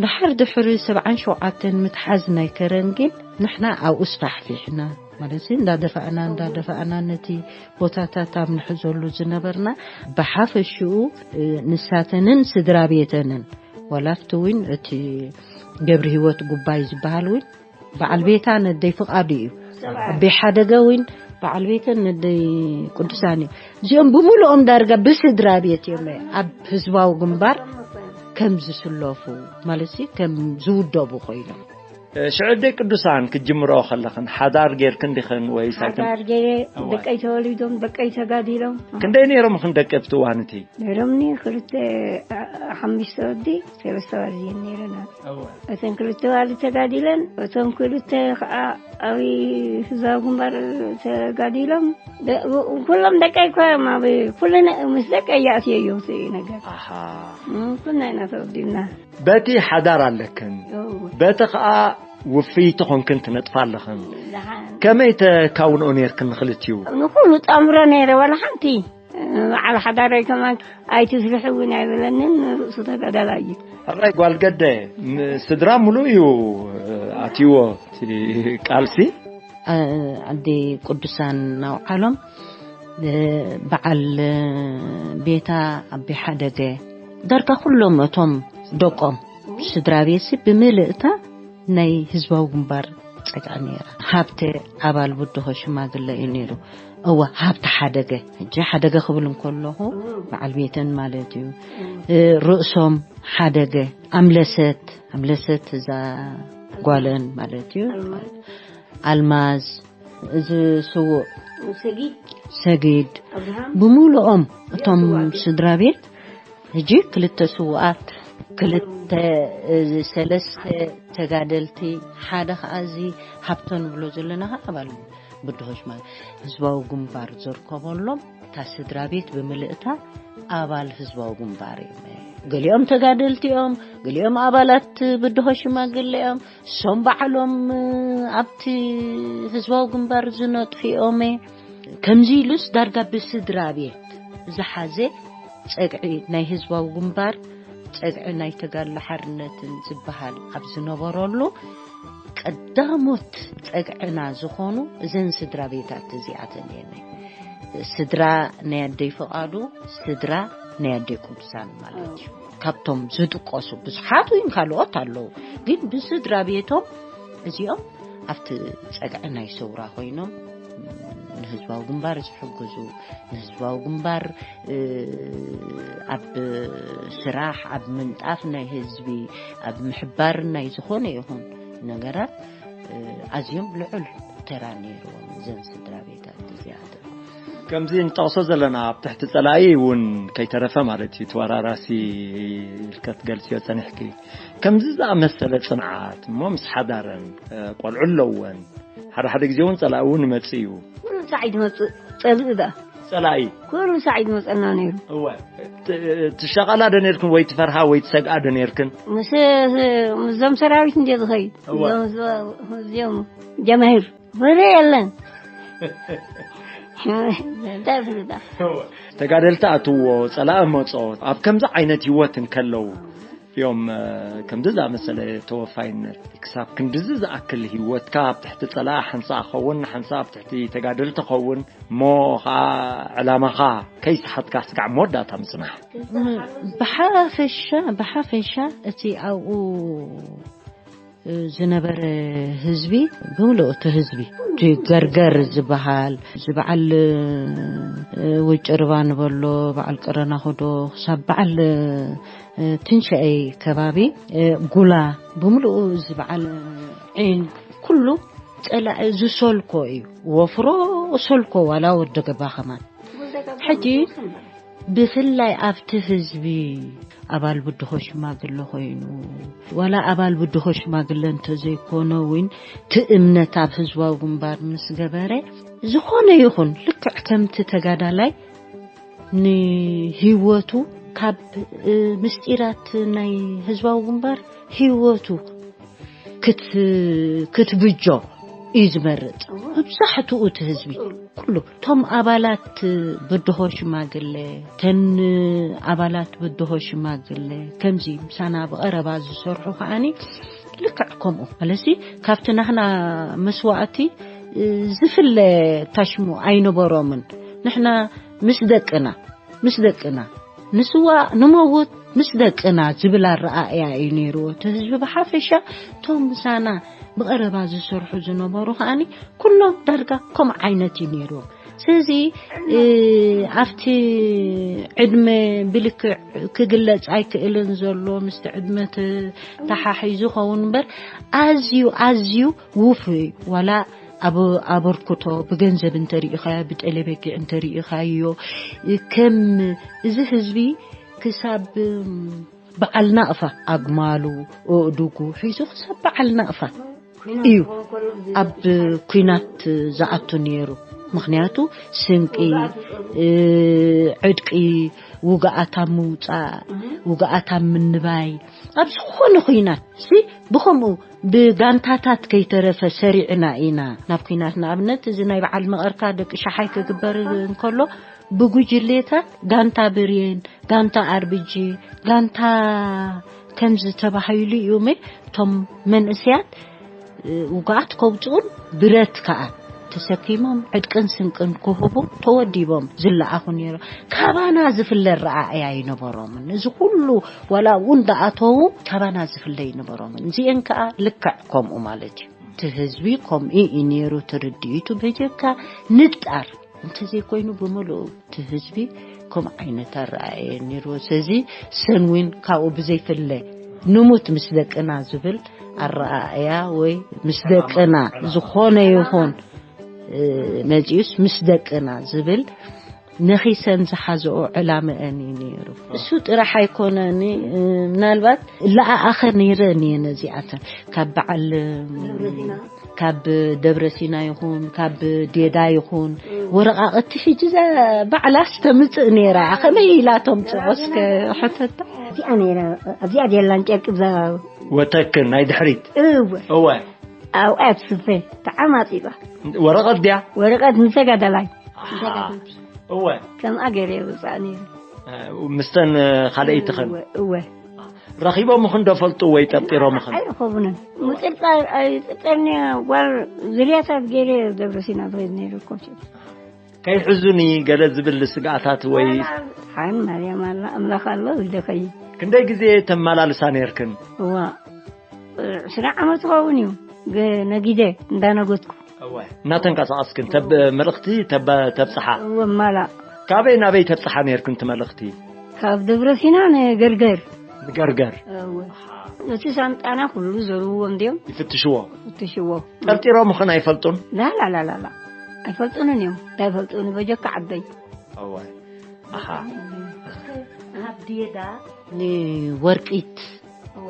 ድሓር ድሕሪ ሰብዓን ሸውዓተን ምትሓዝ ናይ ከረን ግን ንሕና ኣብኡ ስፋሕፊሕና ማለት እዩ፣ እንዳደፋእና፣ እንዳደፋእና ነቲ ቦታታት ኣብ ንሕዘሉ ዝነበርና፣ ብሓፈሽኡ፣ እ፣ ንሳተንን ስድራ ቤተንን፣ ዋላ ኣብቲ እውን እቲ ገብሪ ህይወት ጉባይ ዝበሃል እውን በዓል ቤታ ነደይ ፍቓዱ እዩ። ኣቤ ሓደገ እውን በዓል ቤተን ነደይ ቅዱሳን እዩ። እዚኦም ብምሉኦም ዳርጋ ብስድራ ቤት እዮም ኣብ ህዝባዊ ግንባር ከም ዝስለፉ፣ ማለት እዩ፣ ከም ዝውደቡ ኮይኖም። ሽዑ ኣደይ ቅዱሳን ክትጅምሮ ከለኽን ሓዳር ጌርክን ዲኽን ወይስ ኣይክን-? ሓዳር ገይረ፣ እዋ። ደቀይ ተወሊዶም፣ ደቀይ ተጋዲሎም። ክንደይ ነይሮም ኽን ደቂ ኣብቲ እዋን እቲ? ነይሮምኒ ክልተ፣ ኣ-፣ ሓሙሽተ ወዲ፣ ሰለስተ ወዲ ነይረና። እዋ። እተን ክልተ ዋሊ ተጋዲለን፣ እቶም ክልተ ኸዓ ኣብ ህዝባዊ ግንባር ተጋዲሎም። ደ-፣ ኩሎም ደቀይ እኮ እዮም፣ ኣብ ኩለን ምስ ደቀይ ይኣትየዮ እቲ ነገር። ኣሃ። እም፣ ኩልና ኢና ተወዲብና። በቲ ሓዳር ኣለክን፣ እዎ። በቲ ኸዓ ውፍይቲ ኾንክን ትነጥፋ ኣለኽን። ደሓን። ከመይ ተካውንኦ ነይርክን ንኽልቲኡ? ንኹሉ ጣምሮ ነይረ፣ ዋላ ሓንቲ። በዓል ሓዳረይ ከማን ኣይትፍርሒ እውን ኣይበለንን፣ ርእሱ ተጋዳላይ እዩ። ሕራይ ጓል ገደ፣ ም-፣ ስድራ ሙሉእ እዩ ኣትይዎ እቲ ቃልሲ። ኣ-፣ ኣደ ቅዱሳን ናውዓሎም፣ እ፣ በዓል ቤታ ኣቢ ሓደገ፣ ዳርጋ ኩሎም እቶም ደቆም ስድራ ቤትሲ ብምልእታ ናይ ህዝባዊ ግንባር ጸግዒ ነይራ። ሃብተ ኣባል ብድሆ ሽማግለ እዩ ነይሩ። እወ፣ ሃብተ ሓደገ፣ ሕጂ ሓደገ ክብል እንከለኹ በዓል ቤተን ማለት እዩ። እ፣ ርእሶም ሓደገ፣ ኣምለሰት፣ ኣምለሰት እዛ ጓለን ማለት እዩ። ኣልማዝ። ኣልማዝ፣ እዚ ስዉእ ሰጊድ። ሰጊድ፣ ኣብርሃም። ብምሉኦም እቶም ስድራ ቤት፣ ሕጂ ክልተ ስዉኣት፣ ክልተ፣ እዚ ሰለስተ ተጋደልቲ፣ ሓደ ኸዓ እዚ ሃብቶ ንብሎ ዘለና ኸዓ ኣባል ብድሆ ሽማግለ ህዝባዊ ግንባር ዝርከበሎም፣ እታ ስድራ ቤት ብምልእታ ኣባል ህዝባዊ ግንባር እዮም። ገሊኦም ተጋደልቲ እዮም፣ ገሊኦም ኣባላት ብድሆ ሽማግለ እዮም። እሶም ባዕሎም ኣብቲ ህዝባዊ ግንባር ዝነጥፉ እዮም። ከምዚ ኢሉስ ዳርጋ ብስድራ ቤት ዝሓዘ ጸግዒ ናይ ህዝባዊ ግንባር፣ ጸግዒ ናይ ተጋድሎ ሓርነትን ዝበሃል ኣብ ዝነበረሉ፣ ቀዳሞት ጸግዕና ዝኾኑ እዘን ስድራ ቤታት እዚኣተን እየን። ስድራ ናይ ኣደይ ፍቓዱ፣ ስድራ ናይ ኣደይ ቅዱሳን ማለት እዩ። ካብቶም ዝጥቀሱ ብዙሓት እውን ካልኦት ኣለዉ፣ ግን ብስድራ ቤቶም እዚኦም ኣብቲ ጸግዒ ናይ ሰውራ ኮይኖም ንህዝባዊ ግንባር ዝሕግዙ፣ ንህዝባዊ ግንባር፣ እ፣ ኣብ ስራሕ፣ ኣብ ምንጣፍ ናይ ህዝቢ፣ ኣብ ምሕባር ናይ ዝኾነ ይኹን ነገራት፣ እ፣ ኣዝዮም ልዑል ተራ ነይርዎም እዘን ስድራ ቤታት እዚኣተን። ከምዚ ንጠቕሶ ዘለና ኣብ ትሕቲ ጸላኢ እውን ከይተረፈ ማለት እዩ፣ ተወራራሲ ኢልከ ትገልጽዮ ጸኒሕኪ። ከምዚ ዝኣመሰለ ጽንዓት እሞ ምስ ሓዳረን፣ እ፣ ቆልዑ ኣለወን። ሓደ ሓደ ግዜ እውን ጸላኢ እውን ይመጽእ እዩ። ኩሉ ሳዕ እዩ ዝመጽእ፣ ጸልኢ ደኣ። ጸላኢ። ኩሉ ሳዕ እዩ ዝመጸና ነይሩ። እወ። ት-፣ ትሸቐላ ዶ ነርክን ወይ ትፈርሃ ወይ ትሰግኣ ዶ ነርክን? ምስ፣ ምስዞም ሰራዊት እንደ ዝኸይድ። እወ። እዞም፣ እዞም ጀማሂር። ወረ የለን። እንታይ ፍልጣ? እወ። ተጋደልቲ ኣትዎ፣ ጸላኢ መጾ። ኣብ ከምዚ ዓይነት ህይወት እንከለዉ እዮም፣ እ፣ ከምዚ ዝኣመሰለ ተወፋይነት ክሳብ ክንድዚ ዝኣክል ህይወትካ ኣብ ትሕቲ ጸላኢ ሓንሳእ ክኸውን፣ ሓንሳእ ኣብ ትሕቲ ተጋደልቲ ክኸውን፣ እሞ ኸኣ ዕላማኻ ከይሰሓትካ ስጋዕ መወዳእታ ምጽናሕ። ብሓፈሻ፣ ብሓፈሻ እቲ ኣብኡ ዝነበረ ህዝቢ፣ ብምልኡ እቲ ህዝቢ፣ እቲ ገርገር ዝበሃል፣ እዚ በዓል፣ እ፣ ውጭርባ ንበሎ፣ በዓል ቀረና ኹዶ፣ ክሳብ በዓል፣ እ፣ ትንሽአይ ከባቢ፣ እ፣ ጉላ፣ ብምልኡ እዚ በዓል ዒን፣ ኩሉ ጸላኢ ዝሰልኮ እዩ። ወፍሮ ሰልኮ ዋላ ወዲ ገባ ከማን። ሕጂ ብፍላይ ኣብቲ ህዝቢ ኣባል ብድሆ ሽማግለ ኮይኑ፣ ዋላ ኣባል ብድሆ ሽማግለ እንተዘይኮነ እውን፣ እቲ እምነት ኣብ ህዝባዊ ግንባር ምስ ገበረ፣ ዝኾነ ይኹን ልክዕ ከምቲ ተጋዳላይ ንህይወቱ ካብ፣ እ፣ ምስጢራት ናይ ህዝባዊ ግንባር ህይወቱ ክት-፣ ክትብጆ እዩ ዝመርጽ። መብዛሕትኡ እቲ ህዝቢ፣ ኩሉ እቶም ኣባላት ብድሆ ሽማግለ፣ ተን ኣባላት ብድሆ ሽማግለ፣ ከምዚ ምሳና ብቐረባ ዝሰርሑ ከዓኒ ልክዕ ከምኡ። ማለትሲ፣ ካብቲ ናህና መስዋእቲ፣ እ፣ ዝፍለ ታሽሙ ኣይነበሮምን። ንሕና ምስ ደቅና፣ ምስ ደቅና፣ ንስዋእ ንመውት ምስ ደቅና ዝብል ኣረኣእያ እዩ ነይርዎ። እቲ ህዝቢ ብሓፈሻ፣ እቶም ምሳና ብቐረባ ዝሰርሑ ዝነበሩ ከዓኒ፣ ኩሎም ዳርጋ ከምኡ ዓይነት እዩ ነይርዎም። ስለዚ፣ እ፣ ኣብቲ ዕድመ ብልክዕ ክግለጽ ኣይክእልን ዘሎ፣ ምስቲ ዕድመ ተ-፣ ተሓሒዙ ኸውን እምበር፣ ኣዝዩ፣ ኣዝዩ ውፉይ እዩ። ዋላ ኣብ ኣበርክቶ ብገንዘብ እንተሪኢኻዮ፣ ብጠለበጊዕ እንተሪኢኻዮ፣ ከም እዚ ህዝቢ ክሳብ በዓል ናቕፋ፣ ኣግማሉ፣ ኣእዱጉ ሒዙ ክሳብ በዓል ናቕፋ እዩ ኣብ ኲናት ዝኣቱ ነይሩ። ምኽንያቱ ስንቂ፣ እ፣ ዕጥቂ፣ ውግኣት ኣብ ምውጻእ፣ ውግኣት ኣብ ምንባይ፣ ኣብ ዝኾነ ኲናት ሲ ብኸምኡ ብጋንታታት ከይተረፈ ሰሪዕና ኢና ናብ ኲናት። ንኣብነት፣ እዚ ናይ በዓል መቐርካ ደቂ ሸሓይ ክግበር እንከሎ፣ ብጉጅሌታት ጋንታ ብሬን፣ ጋንታ ኣርቢጂ፣ ጋንታ ከምዚ ተባሂሉ እዩ እሞ፣ እቶም መንእሰያት፣ እ፣ ውግኣት ከውጽኡን ብረት ከኣ ተሰኪሞም ዕጥቅን ስንቅን ክህቡ ተወዲቦም ዝለኣኹ ነይሮም። ካባና ዝፍለ ረኣእያ ኣይነበሮምን። እዚ ኩሉ ዋላ ኣብኡ እንዳኣተዉ ካባና ዝፍለ ኣይነበሮምን። እዚአን ከኣ ልክዕ ከምኡ ማለት እዩ። እቲ ህዝቢ ከምኡ እዩ ነይሩ ትርድኢቱ። በጀካ ንጣር እንተዘይኮይኑ ብምልኡ እቲ ህዝቢ ከምኡ ዓይነት ኣረኣእያ ነይርዎ። ስለዚ ሰን እውን ካብኡ ብዘይፍለ ንሙት ምስ ደቅና ዝብል ኣረኣእያ ወይ ምስ ደቅና ዝኾነ ይኹን፣ እ፣ መጺኡስ ምስ ደቅና ዝብል ነኺሰን ዝሓዝኦ ዕላመአን እዩ ነይሩ። እሱ ጥራሕ ኣይኮነን፣ እ፣ ምናልባት ለኣኣኸ ነይረን እየ ነዚኣተን። ካብ በዓል፣ ካብ ደብረ ሲና ይኹን፣ ካብ ዴዳ ይኹን፣ ወረቓቕቲ ሒጂ እዛ ባዕላስ ተምጽእ ነይራ። ከመይ ኢላ ተምጽኦ እስከ ሕተታ? እዚኣ ነይራ፣ ኣብዚኣ ድያ ላን ጨርቂ ብዛ ወተክን ናይ ድሕሪት? እወ። እወ። ኣብኣ ትስፈ፣ ተዓማጺጻ። ወረቐት ድያ? ወረቐት ንተጋዳላይ። ኣሓ። እወ። ከምኣ ገይረ የውፅኣ ነይረ። እ፣ ምስተን፣ እ፣ ካልኣይትኽን? እወ፣ እወ። ረኺቦምኽን ዶ ፈልጡ ወይ ጠርጢሮምኽን? ኣይረኸቡንን። ምጥርጣር ኣይጥርጠርንያ ጓል ዝርያታት ገይረ ደብረ ሲና ዝኸይድ ነይረ እኮ። ከይሕዙኒ ገለ ዝብል ስግኣታት ወይ? ሓን ማርያም ኣላ፣ ኣምላኽ ኣሎ፣ ዝደኸይ። ክንደይ ግዜ ተመላልሳ ነይርክን? እዋ፣ ዕስራ ዓመት ዝኸውን እዩ። ገ-፣ ነጊደ እንዳነገድኩ። እወ። እናተንቀሳቐስክን ተብ-፣ መልእኽቲ ተብ-፣ ተብጽሓ? እወ፣ ማላ። ካበይ ናበይ ተብጽሓ ነይርክን እቲ መልእኽቲ? ካብ ደብረ ሲና ንገርገር። ንገርገር? እወ። እቲ ሳንጣና ኩሉ ዘርብዎም ድዮም? ይፍትሽዎ? ይፍትሽዎ። ጠርጢሮምኽን ኣይፈልጡን? ላላላላላ። ኣይፈልጡንን እዮም። እንታይ ይፈልጡኒ በጀካ ዓበይ። እወ። ኣሓ። ካብ ዴዳ ንወርቂት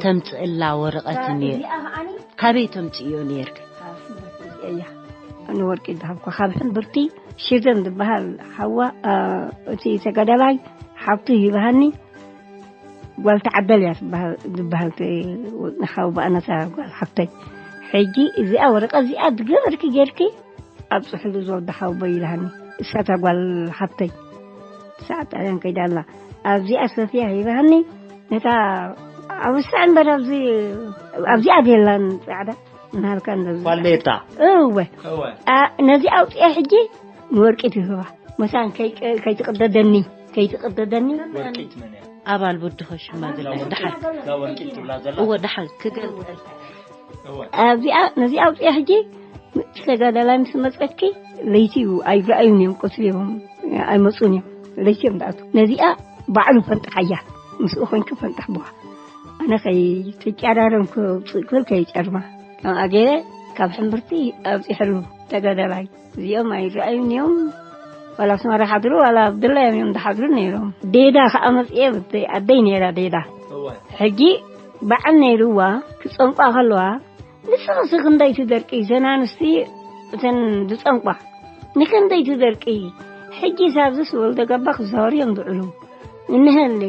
ተምጽእላ ወረቐት እኒአ። እዚኣ ከዓኒ ካበይ ተምጽእዮ ነይርክ? ካብ ሕምብርቲ እያ። ንወርቂት ዝሃብኳ ካብ ሕምብርቲ ሽደን ዝበሃል ሓዋ፣ እ፣ እቲ ተጋዳላይ ሓብቱ ይበሃኒ። ጓል ተዓደል እያ ትበሃል፣ ዝበሃል ተ-፣ ንሓው ብኣነታ ጓል ሓብተይ። ሕጂ እዚኣ ወረቐት እዚኣ ዝገበርኪ ጌርኪ ኣብፅሕሉ ዝወዲ ሓውቦ ይልሃኒ። እሳታ ጓል ሓብተይ። ሰዓት ጣልያን ከይዳ ኣላ። ኣብዚኣ ሰፍያ ይበሃኒ። ነታ ኣብ ውሳዕ እምበር ኣብዚ፣ ኣብዚኣ የላን ጻዕዳ። እናሃልካ እንደዚ። ኳሌታ። እወ። እወ። ኣ፣ ነዚ ኣውፅኣ ሕጂ ንወርቂ ትህባ። መሳን ከይ-፣ ከይትቕደደኒ፣ ከይትቕደደኒ። ወርቂት መን እያ? ኣባል ብድሆ ሽማግለ። እዛ ወርቂ-፣ ደሓን። እዛ ወርቂት ትብላ ዘላ? እወ፣ ደሓን ክገል-፣ እወ። ኣብዚኣ፣ ነዚ ኣውፅኣ ሕጂ፣ እቲ ተጋዳላይ ምስ መፀኪ፣ ለይቲ እዩ፣ ኣይረኣዩን እዮም፣ ቀትሪ እዮም፣ ኣይመፁን እዮም። ለይቲ እዮም ዝኣትዉ። ነዚኣ ባዕሉ ፈንጥሓያ። ምስኡ ኮንኪ ፈንጥሕብዋ። ኣነ ከይትጫራረም ክውፅእ ክብል ከይጨርማ። ከምኣ ገይረ ካብ ሕምብርቲ ኣብፂሐሉ ተጋዳላይ። እዚኦም ኣይረኣዩን እዮም። ዋላ ኣስመራ ሓድሩ፣ ዋላ ኣብ ድላዮም እዮም ዝሓድሩ ነይሮም። ዴዳ ከዓ መፅኤ፣ ኣደይ ነይራ ዴዳ። እወ። ሕጂ በዓል ነይርዋ፣ ክፀምቋ ከለዋ፣ ንስኽሲ ክንደይ ትደርቂ? እዘን ኣንስቲ እተን ዝፀምቋ ንክንደይ ትደርቂ? ሕጂ ሳብዝስ ወልደ ገባ ክዛወር እዮም ዝውዕሉ። እንሀሊ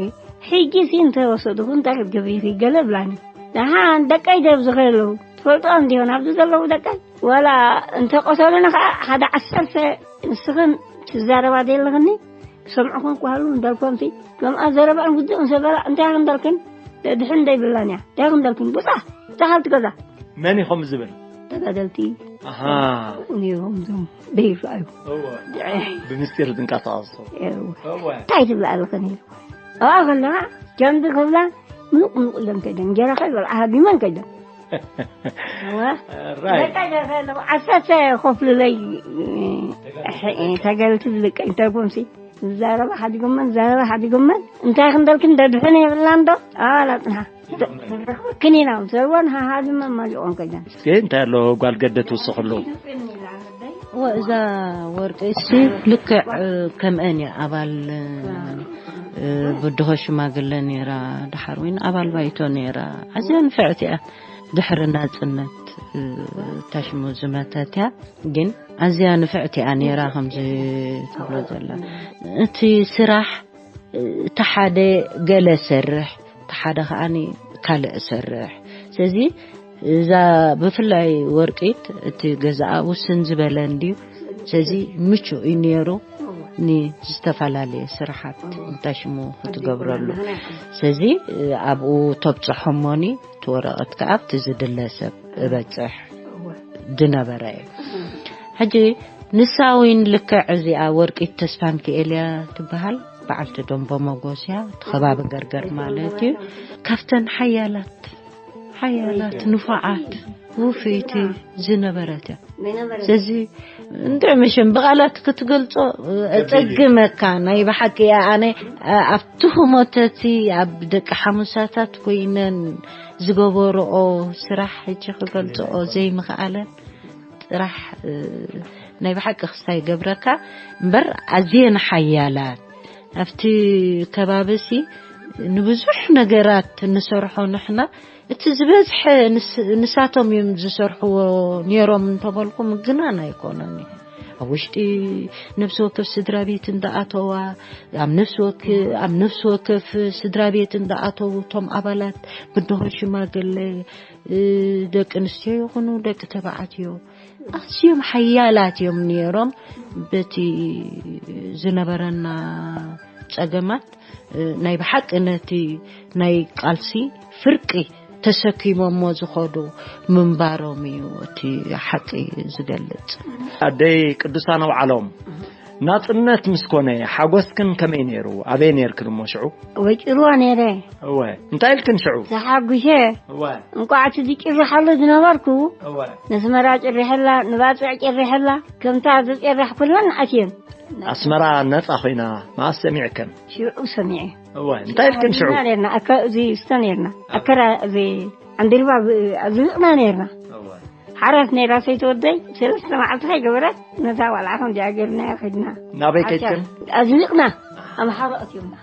ሕጂሲ እንተወሰድኹ እንታይ ክትገብሪ ኢኺ? ገለ ብላኒ። ደሓን ደቀይ ደብዚ ከለዉ ትፈልጦ እንዲሆን ኣብዚ ዘለዉ ደቀይ። ዋላ እንተቆሰሉኒ ከዓ ሓደ ዓሰርተ ንስኽን ትዛረባ ዘለኽኒ ክሰምዑኹም ክሃሉ እንዳልኮምሲ ከምኣ ዘረባን ውድእ እንሰበላ እንታይ እንዳልክን ደድሕን እንዳይብላን እያ። እንታይ እንዳልክን? ውፃ፣ ውፃ፣ ሓንቲ ገዛ። መን ኢኹም ዝብል? ተጋደልቲ ኣሃ። ነይሮም፣ እዞም ደይረኣዩ። እወ። ድዐ። ብምስጢር ዝንቀሳቐሱ። እወ። እወ። እንታይ ትብላ ኣለኽን ኢሉ። ኣብኣ ከለኻ ጃምቢ ክብላ ምኑቕ ምኑቕ ኢለን ከይደን፣ እንጀራ ከይበልዓ ሃዲመን ከይደን። እወ። ራይት። በቃ፣ ደርፈ ኣለኹ። ዓሰርተ ኮፍልለይ፣ ሕ-፣ ተጋደልቲ ዝልቀ እንተርጎምሲ። ዝዛረባ ሓዲጎመን፣ ዝዛረባ ሓዲጎመን። እንታይ ክንደልክን ደድሕን የብላን ዶ? ኣባላ ጽንሓ። ክኒና፣ ዘርወን ሃሃድመን ማሊቆን ከይደን። እስኪ እንታይ ኣሎ ጓል ገደ ትውስኽሉ? እወ፣ እዛ ወርቂ እሲ ልክዕ፣ እ፣ ከምአን እያ። ኣባል፣ እ፣ እ፣ ብድሆ ሽማግለ ነይራ፣ ደሓር እውን ኣባል ባይቶ ነይራ። ኣዝያ ንፍዕቲ እያ። ድሕሪ ናጽነት፣ እ፣ ታሽሙ ዝመተት እያ። ግን ኣዝያ ንፍዕቲ እያ ነይራ፣ ከምዚ ትብሎ ዘላ። እቲ ስራሕ፣ እቲ ሓደ ገለ ሰርሕ፣ እቲ ሓደ ከኣኒ ካልእ ሰርሕ። ስለዚ እዛ ብፍላይ ወርቂት እቲ ገዛኣ ውስን ዝበለ እንድዩ። ስለዚ ምቹእ እዩ ነይሩ ንዝተፈላለየ ስራሓት እንታይ ሽሙ ክትገብረሉ። ስለዚ ኣብኡ ተብፅሖሞኒ እቲ ወረቐት ከኣ ኣብቲ ዝድለ ሰብ እበፅሕ ዝነበረ እዩ። ሕጂ ንሳ እውን ልክዕ እዚኣ ወርቂት ተስፋ ሚካኤል እያ ትበሃል። በዓልቲ ደንቦ መጎስ እያ። እቲ ከባቢ ገርገር ማለት እዩ። ካብተን ሓያላት፣ ሓያላት፣ ንፉዓት፣ ውፍይቲ ዝነበረት እያ። ስለዚ እንድዒ መሸም ብቓላት ክትገልጾ፣ እ፣ ከቢድ እዩ። ኣጸግመካ። ናይ ብሓቂ እያ። ኣነ፣ እ፣ ኣብቲ ህሞተቲ ኣብ ደቂ ሓሙሳታት ኮይነን ዝገበርኦ ስራሕ ሕጂ ክገልጽኦ ዘይምኽኣለን ጥራሕ፣ እ፣ ናይ ብሓቂ ክስታይ ይገብረካ እምበር፣ ኣዝየን ሓያላት ኣብቲ ከባቢሲ ንብዙሕ ነገራት እንሰርሖ ንሕና፣ እቲ ዝበዝሐ ንስ-፣ ንሳቶም እዮም ዝሰርሕዎ ነይሮም እንተበልኩ ምግናን ኣይኮነን። ኣብ ውሽጢ ነፍሲ ወከፍ ስድራ ቤት እንዳኣተዋ፣ ኣብ ነፍሲ ወክ-፣ ኣብ ነፍሲ ወከፍ ስድራ ቤት እንዳኣተዉ እቶም ኣባላት ብድሆ ሽማግለ፣ እ፣ ደቂ ኣንስትዮ ይኹኑ ደቂ ተባዕትዮ ኣዝዮም ሓያላት እዮም ነይሮም። በቲ ዝነበረና ጸገማት፣ እ፣ ናይ ብሓቂ ነቲ ናይ ቃልሲ ፍርቂ ተሰኪሞሞ ዝኸዱ ምንባሮም እዩ እቲ ሓቂ ዝገልጽ። ኣደይ ቅዱሳን ኣውዓሎም፣ ናጽነት ምስ ኮነ ሓጎስክን ከመይ ነይሩ? ኣበይ ነይርክን እሞ ሽዑ? ወይ ጭርዋ ነይረ። እወ። እንታይ ኢልክን ሽዑ? ተሓጒሰ። እወ። እንቋዕ እቲ ዝጭርሓሉ ዝነበርኩ፣ እወ። ነስመራ ጭሪሐላ፣ ንባጽዕ ጭሪሐላ፣ ከምታ ዝጭራሕ ኩለን ኣትየን። ኣስመራ ነጻ ኮይና መኣስ ሰሚዕክን? ሽዑ ሰሚዐ። እወ። እንታይ ኢልክን ሽዑ? ሽዑ ነርና፣ ኣከ-፣ እዚ ስተ ነርና። ኣከራ፣ እዚ ዓንዲርባ ብ-፣ ኣዝሊቕና ነርና። እወ። ሓራት ነይራ ሰይቲ ወደይ፣ ሰለስተ መዓልቲ ከይገበረት፣ ነታ ቆልዓ ከምዚኣ ገይርናያ ከድና። ናበይ ከይድክን? ኣዝሊቕና፣ ኣምሓሩ ኣትዮምና።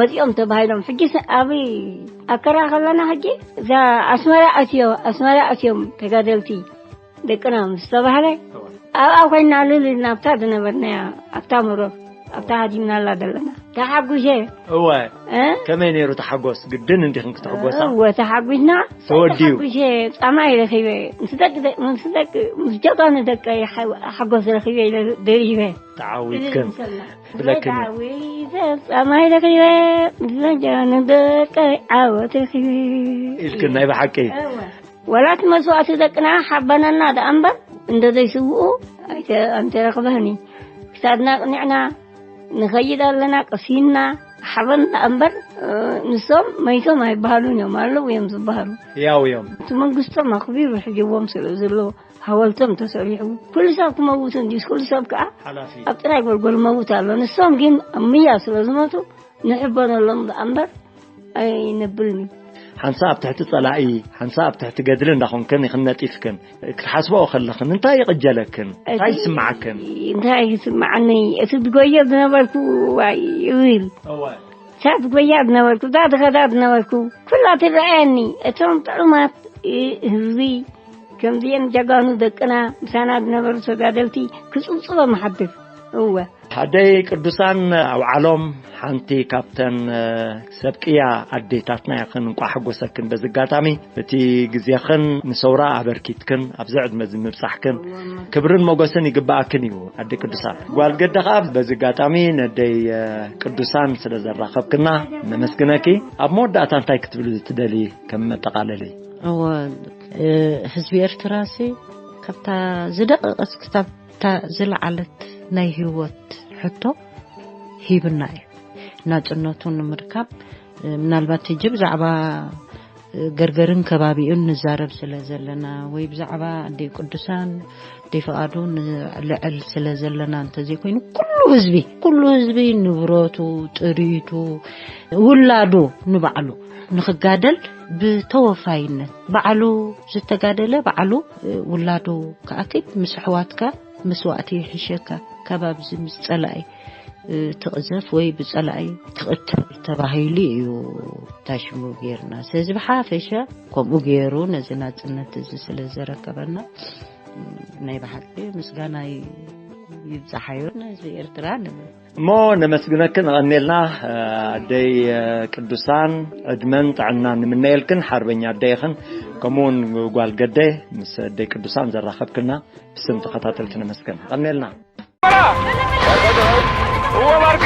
መጺኦም ተባሂሎም። ሕጂ ስ-፣ ኣብ ኣከራ ከለና ሕጂ፣ እዛ ኣስመራ ኣትዮ-፣ ኣስመራ ኣትዮም ተጋደልቲ። ደቅና ምስ ተባህለ ኣብኣ ኮይና ልል ኢልና ኣብታ ዝነበርናያ ኣብታ መሮር ኣብታ ሃዲምናላ ዘለና ተሓጉሸ። እወ። እ? ከመይ ነይሩ ተሓጎስ? ግድን እንዲኽን ክትሕጎሳ? እወ፣ ተሓጒስና። ተወዲኡ። ተሓጒሰ ጻማይ ረኺበ። ምስ ደቂ ደ-፣ ምስ ደቂ፣ ምስ ጀጋኑ ደቀይ ሓ-፣ ሓጎስ ረኺበ ኢለ ደሪበ። ተዓዊትክን። እዚ ምስላ። ብለክን። ተዓዊተ ጻማይ ረኺበ፣ ምስ ጀጋኑ ደቀይ ዓወት ረኺበ። ኢልክን ናይ ብሓቂ። እወ። ወላ እቲ መስዋእቲ ደቅና ሓበነና ደኣ እምበር፣ እንደ ዘይስውኡ ኣይተ-፣ ኣይተረኽበህን እዩ። ክሳድና ኣቕኒዕና ንኸይድ ኣለና፣ ቀሲንና፣ ሓበን ደኣ እምበር፣ እ፣ ንሶም መይቶም ኣይበሃሉን እዮም፣ ኣለዉ እዮም ዝበሃሉ። ያው እዮም። እቲ መንግስቶም ኣኽቢሩ ሒዝዎም ስለ ዘሎ፣ ሃወልቶም ተሰሪሑ፣ ኩሉ ሰብ ክመውት እንዲዩስ፣ ኩሉ ሰብ ከኣ ሓላፊ። ኣብ ጥራይ ጎልጎል መውት ኣሎ። ንሶም ግን ኣብ ምያ ስለ ዝመቱ፣ ንሕበነሎም ደኣ እምበር ኣይነብልን እዩ። ሓንሳእ ኣብ ትሕቲ ጸላኢ፣ ሓንሳእ ኣብ ትሕቲ ገድሊ እንዳኾንክን ኢኽን ነጢፍክን። ክትሓስበኦ ከለኽን እንታይ ይቕጀለክን? እንታይ እቲ ይስምዓክን? እንታይ ይስምዓኒ? እቲ ዝጎየ ዝነበርኩ ዋይ ይብል። እወ። እታ ዝጎያ ዝነበርኩ፣ እዛ ዝኸዳ ዝነበርኩ፣ ኩላ ትረኣየኒ። እቶም ጥዑማት፣ እ፣ ህዝቢ፣ ከምዚኦም ጀጋኑ ደቅና፣ ምሳና ዝነበሩ ተጋደልቲ ክጽብጽቦም እሓድር። እወ። ኣደይ ቅዱሳን ኣውዓሎም ሓንቲ ካብተን፣ እ፣ ሰብ ቅያ ኣዴታትና ኢኽን። እንቋዕ ሓጎሰክን። በዚ ኣጋጣሚ እቲ ግዜኽን ንሰውራ ኣበርኪትክን ኣብዚ ዕድመ እዚ ምብጻሕክን ክብርን ሞገስን ይግብኣክን እዩ ኣደይ ቅዱሳን። ጓል ገደ ኸኣ በዚ ኣጋጣሚ ነደይ፣ እ፣ ቅዱሳን ስለ ዘራኸብክና ነመስግነኪ። ኣብ መወዳእታ እንታይ ክትብሊ ትደሊ ከም መጠቓለሊ? እወ፣ እ፣ ህዝቢ ኤርትራሲ ካብታ ዝደቐቐት ክሳብ እታ ዝለዓለት ናይ ህይወት ሕቶ ሂብና እዩ። ናጽነቱ ንምርካብ፣ እ፣ ምናልባት ሕጂ ብዛዕባ፣ እ፣ ገርገርን ከባቢኡን ንዛረብ ስለ ዘለና፣ ወይ ብዛዕባ ኣደይ ቅዱሳን፣ ኣደይ ፍቓዱ ንልዕል ስለ ዘለና እንተዘይኮይኑ፣ ኩሉ ህዝቢ፣ ኩሉ ህዝቢ ንብረቱ፣ ጥሪቱ፣ ውላዱ ንባዕሉ ንኽጋደል ብተወፋይነት፣ ባዕሉ ዝተጋደለ ባዕሉ፣ እ፣ ውላዱ ክኣክል ምስ ኣሕዋትካ መስዋእቲ ይሕሸካ፣ ካብ ኣብዚ ምስ ጸላኢ፣ እ፣ ትቕዘፍ ወይ ብጸላኢ ትቕተል ተባሂሉ እዩ ታሽሙ ጌርና። ስለዚ ብሓፈሻ ከምኡ ገይሩ ነዚ ናጽነት እዚ ስለ ዘረከበና፣ እ፣ ናይ ብሓቂ ምስጋና ይብጻሓዮ ንህዝቢ ኤርትራ ንብል። እሞ ነመስግነክን፣ ነቐኔልና። ኣደይ ቅዱሳን፣ ዕድመን ጥዕናን ንምነየልክን። ሓርበኛ ኣደይኽን፣ ከምኡውን ጓል ገደ ምስ ኣደይ ቅዱሳን ዘራኸብክና ብስም ተኸታተልቲ ነመስግን። ቀኔልና። እዎ ባርካ፣